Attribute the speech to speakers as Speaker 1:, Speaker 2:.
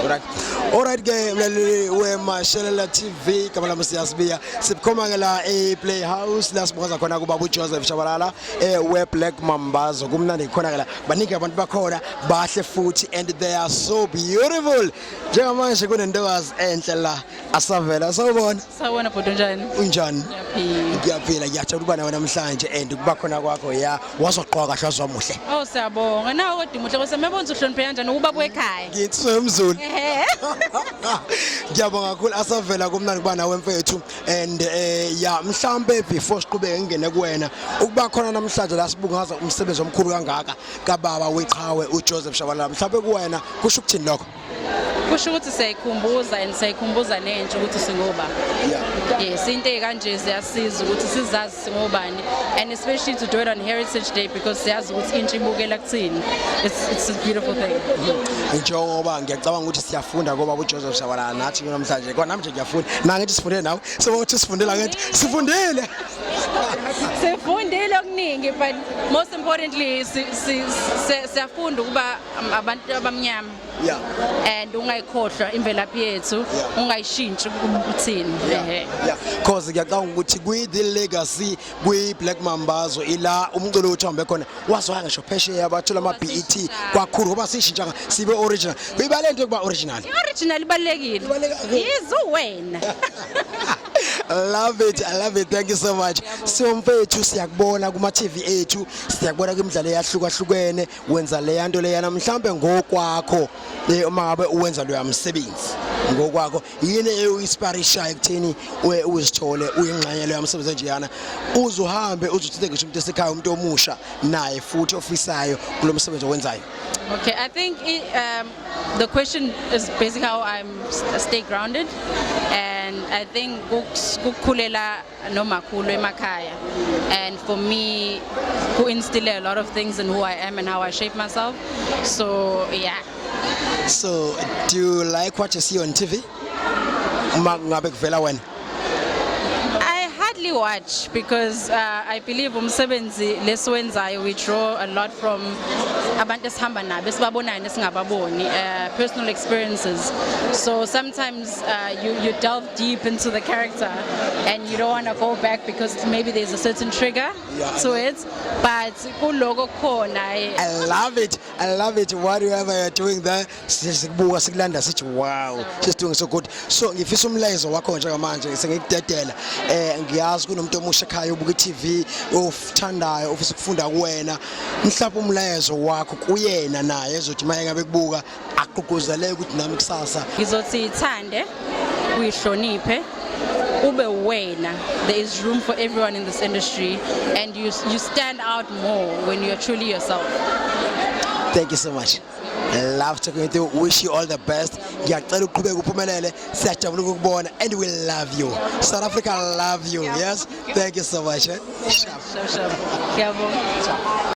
Speaker 1: Alright ke, mlaleli weMashelela TV, igama lami siyasibiya. Sibukhoma ke la e Playhouse, la sibonga khona kuba uJoseph Shabalala we Black Mambazo. Kumnandi khona ke la. Baningi abantu bakhona, bahle futhi, and they are so beautiful. Njengamanje kunentokazi enhle la, asavela. Sawubona.
Speaker 2: Sawubona bhuti, unjani?
Speaker 1: Unjani?
Speaker 2: Ngiyaphila.
Speaker 1: Ngiyaphila, ngiyajabula ukuba nawe namhlanje and kuba khona kwakho ya wazogqoka kahle, wazomuhle.
Speaker 2: Oh, siyabonga. Nawe kodwa umuhle kwese mebona uhloniphe kanjani ubaba wekhaya.
Speaker 1: Nginsizwa yomZulu.
Speaker 2: Ehhe.
Speaker 1: Ngiyabonga kakhulu, asavela, kumnandi kuba nawe mfethu, and ya, mhlambe before siqhubeke ngingene kuwena, ukuba khona namhlanje la sibungaza umsebenzi omkhulu kangaka kababa weqhawe uJoseph Shabalala, mhlambe kuwena kusho ukuthini lokho?
Speaker 2: Kusho ukuthi siyayikhumbuza and siyayikhumbuza nentsha ukuthi singoba. Yes, into ekanje ziyasiza ukuthi sizazi singobani and especially to do it on Heritage Day because siyazi ukuthi intsha ibukela kuthini. It's a beautiful thing.
Speaker 1: Njengoba ngiyacabanga ukuthi siyafunda ngoba uJoseph Shabalala nathi namhlanje, kwa nami nje ngiyafunda na, ngithi sifunde nawe, so ukuthi sifundela, ngithi sifundile.
Speaker 2: Sifundile okuningi, but most importantly siyafunda ukuba abantu abamnyama and ungayikhohlwa imvelaphi yethu, ungayishintshi ukuthini. Ehhe.
Speaker 1: Yeah, cause ngiyacabanga ukuthi kwi the legacy kwi Black Mambazo ila umculo wethu uhambe khona, wazwaka ngisho phesheya, bathola ama BET kwakhulu ngoba sishintsha sibe original. Ibale into yokuba original.
Speaker 2: I-original ibalulekile.
Speaker 1: Ibaluleke kakhulu.
Speaker 2: Yizo wena.
Speaker 1: Love it, I love it. Thank you so much. So mfethu, siyakubona kuma TV ethu, siyakubona kwimidlalo eyahlukahlukene, wenza leya nto leyana. Mhlambe ngokwakho, uma ngabe uwenza loya msebenzi ngokwakho, yini eyu-inspirishayo ekutheni uzithole uyingxenye leyo msebenzi enjeyana, uzuhambe uzuthinte ngisho umuntu esekhaya, umuntu omusha naye futhi ofisayo kulo msebenzi owenzayo?
Speaker 2: Okay, I think the question is basically how I'm stay grounded, and I think kukhulela nomakhulu emakhaya, and for me, ku instill a lot of things in who I am and how I shape myself. So yeah.
Speaker 1: So do you like what you see on TV uma ngabe kuvela wena?
Speaker 2: I hardly watch because I believe umsebenzi lesiwenzayo, we draw a lot from abantu esihamba nabo, esibabonayo nesingababoni, personal experiences. So sometimes you delve deep into the character and you don't want to go back because maybe there's a certain trigger to it, but kuloko khona
Speaker 1: I love it. I love it. Whatever you're doing there, sikubuka sikulanda sithi, "Wow, she's doing so good." So ngifisa umlayezo wakho njengamanje sengikudedela. Ngiyazi kunomuntu omusha ekhaya ubuka iTV, ofuthandayo, ofisa ukufunda kuwena. Mhlawumbe umlayezo wakho kuyena naye ezothi maye ngabe kubuka agqugquzeleke ukuthi nami kusasa.
Speaker 2: Ngizothi ithande, uyihloniphe, ube wena. There is room for everyone in this industry and you stand out more when you're truly yourself.
Speaker 1: Thank you so much. Love talking with you. Wish you all the best. Ngiyacela uqhubeke uphumelele. Siyajabula ukukubona and we love you. South Africa love you. Yes. Thank you so much. Eh? Sharp.
Speaker 2: Sharp, sharp. Ngiyabonga.